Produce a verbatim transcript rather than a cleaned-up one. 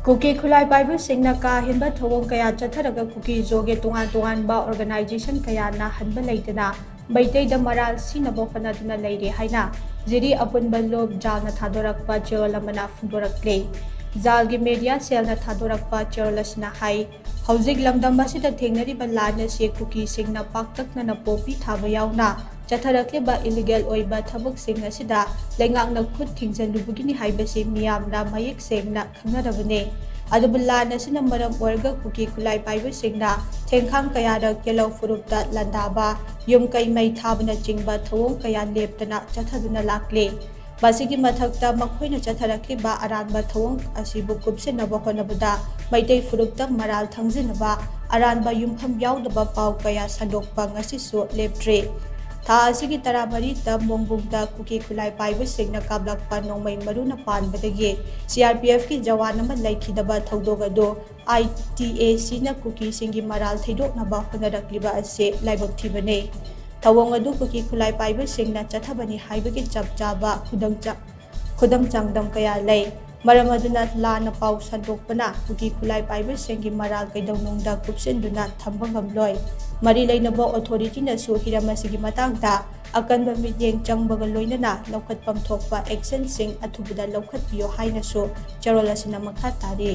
ꯀꯨꯀꯤ ꯈꯨꯠꯂꯥꯏ ꯄꯥꯏꯕꯁꯤꯡꯅ ꯀꯥ ꯍꯦꯟꯕ ꯊꯧꯑꯣꯡ ꯀꯌꯥ ꯆꯠꯊꯔꯒ ꯀꯨꯀꯤ ꯖꯣꯒꯤ ꯇꯣꯉꯥꯟ ꯇꯣꯉꯥꯟꯕ organization ꯀꯌꯥꯅ ꯍꯟꯕ ꯂꯩꯇꯅ ꯃꯩꯇꯩꯗ ꯃꯔꯥꯜ ꯁꯤꯅꯕ ꯍꯣꯠꯅꯗꯨꯅ ꯂꯩꯔꯦ ꯍꯥꯏꯅ ꯖꯤꯔꯤ ꯑꯄꯨꯟꯕ ꯂꯨꯞ ꯖꯥꯜꯅ ꯊꯥꯗꯣꯔꯛꯄ ꯆꯦꯔꯣꯜ ꯑꯃꯅ ꯐꯣꯡꯗꯣꯔꯛꯂꯤ꯫ ꯖꯥꯜꯒꯤ media cellꯅ ꯊꯥꯗꯣꯔꯛꯄ ꯆꯦꯔꯣꯜ ꯑꯁꯤꯅ ꯍꯥꯏ, ꯍꯧꯖꯤꯛ ꯂꯝꯗꯝ ꯑꯁꯤꯗ ꯊꯦꯡꯅꯔꯤꯕ ꯂꯥꯟ ꯑꯁꯤ ꯀꯨꯀꯤꯁꯤꯡꯅ ꯄꯥꯛꯇꯛꯅꯅ ꯄꯣꯄꯤ ꯊꯥꯕ ꯌꯥꯎꯅ ꯆꯠꯊꯔꯛꯂꯤꯕ illegal ꯑꯣꯏꯕ ꯊꯕꯛꯁꯤꯡ ꯑꯁꯤꯗ ꯂꯩꯉꯥꯛꯅ ꯈꯨꯠ ꯊꯤꯡꯖꯤꯜꯂꯨꯕꯒꯤꯅꯤ ꯍꯥꯏꯕꯁꯤ ꯃꯤꯌꯥꯝꯅ ꯃꯌꯦꯛ ꯁꯦꯡꯅ ꯈꯪꯅꯔꯕꯅꯤ꯫ ꯑꯗꯨꯕꯨ ꯂꯥꯟ ꯑꯁꯤꯅ ꯃꯔꯝ ꯑꯣꯏꯔꯒ ꯀꯨꯀꯤ ꯈꯨꯠꯂꯥꯏ ꯄꯥꯏꯕꯁꯤꯡꯅ ꯊꯦꯡꯈꯥꯡ ꯀꯌꯥꯗ ꯀꯦꯜꯂꯧ ꯐꯨꯔꯨꯞꯇ ꯂꯥꯟꯗꯥꯕ, ꯌꯨꯝ ꯀꯩ ꯃꯩ ꯊꯥꯕꯅꯆꯤꯡꯕ ꯊꯧꯑꯣꯡ ꯀꯌꯥ ꯂꯦꯞꯇꯅ ꯆꯠꯊꯗꯨꯅ ꯂꯥꯛꯂꯤ꯫ ꯃꯁꯤꯒꯤ ꯃꯊꯛꯇ ꯃꯈꯣꯏꯅ ꯆꯠꯊꯔꯛꯂꯤꯕ ꯑꯔꯥꯟꯕ ꯊꯧꯑꯣꯡ ꯑꯁꯤꯕꯨ ꯀꯨꯞꯁꯤꯟꯅꯕ ꯍꯣꯠꯅꯕꯗ ꯃꯩꯇꯩ ꯐꯨꯔꯨꯞꯇ ꯃꯔꯥꯜ ꯊꯪꯖꯤꯟꯅꯕ ꯑꯔꯥꯟꯕ ꯌꯨꯝꯐꯝ ꯌꯥꯎꯗꯕ ꯄꯥꯎ ꯀꯌꯥ ꯁꯟꯗꯣꯛꯄ ꯉꯁꯤꯁꯨ ꯂꯦꯞꯇ꯭ꯔꯤ꯫ ꯊꯥ ꯑꯁꯤꯒꯤ ꯇꯔꯥꯃꯔꯤꯗ ꯃꯣꯡꯕꯨꯡꯗ ꯀꯨꯀꯤ ꯈꯨꯠꯂꯥꯏ ꯄꯥꯏꯕꯁꯤꯡꯅ ꯀꯥꯞꯂꯛꯄ ꯅꯣꯡꯃꯩ ꯃꯔꯨꯅ ꯄꯥꯟꯕꯗꯒꯤ CRPFꯀꯤ ꯖꯋꯥꯟ ꯑꯃ ꯂꯩꯈꯤꯗꯕ ꯊꯧꯗꯣꯛ ꯑꯗꯨ ITACꯅ ꯀꯨꯀꯤꯁꯤꯡꯒꯤ ꯃꯔꯥꯜ ꯊꯩꯗꯣꯛꯅꯕ ꯍꯣꯠꯅꯔꯛꯂꯤꯕ ꯑꯁꯤ ꯂꯥꯏꯕꯛ ꯊꯤꯕꯅꯤ꯫ ꯊꯧꯑꯣꯡ ꯑꯗꯨ ꯀꯨꯀꯤ ꯈꯨꯠꯂꯥꯏ ꯄꯥꯏꯕꯁꯤꯡꯅ ꯆꯠꯊꯕꯅꯤ ꯍꯥꯏꯕꯒꯤ ꯆꯞ ꯆꯥꯕ ꯈꯨꯗꯝ ꯆ-, ꯈꯨꯗꯝ ꯆꯥꯡꯗꯝ ꯀꯌꯥ ꯂꯩ꯫ ꯃꯔꯝ ꯑꯗꯨꯅ ꯂꯥꯟꯅ ꯄꯥꯎ ꯁꯟꯗꯣꯛꯄꯅ ꯀꯨꯀꯤ ꯈꯨꯠꯂꯥꯏ ꯄꯥꯏꯕꯁꯤꯡꯒꯤ ꯃꯔꯥꯜ ꯀꯩꯗꯧꯅꯨꯡꯗ ꯀꯨꯞꯁꯤꯟꯗꯨꯅ ꯊꯝꯕ ꯉꯝꯂꯣꯏ꯫ ꯃꯔꯤ ꯂꯩꯅꯕ authorityꯅꯁꯨ ꯍꯤꯔꯝ ꯑꯁꯤꯒꯤ ꯃꯇꯥꯡꯗ ꯑꯀꯟꯕ ꯃꯤꯠꯌꯦꯡ ꯆꯪꯕꯒ ꯂꯣꯏꯅꯅ ꯂꯧꯈꯠꯐꯝ ꯊꯣꯛꯄ actionꯁꯤꯡ ꯑꯊꯨꯕꯗ ꯂꯧꯈꯠꯄꯤꯌꯨ ꯍꯥꯏꯅꯁꯨ ꯆꯦꯔꯣꯜ ꯑꯁꯤꯅ ꯃꯈꯥ ꯇꯥꯔꯤ꯫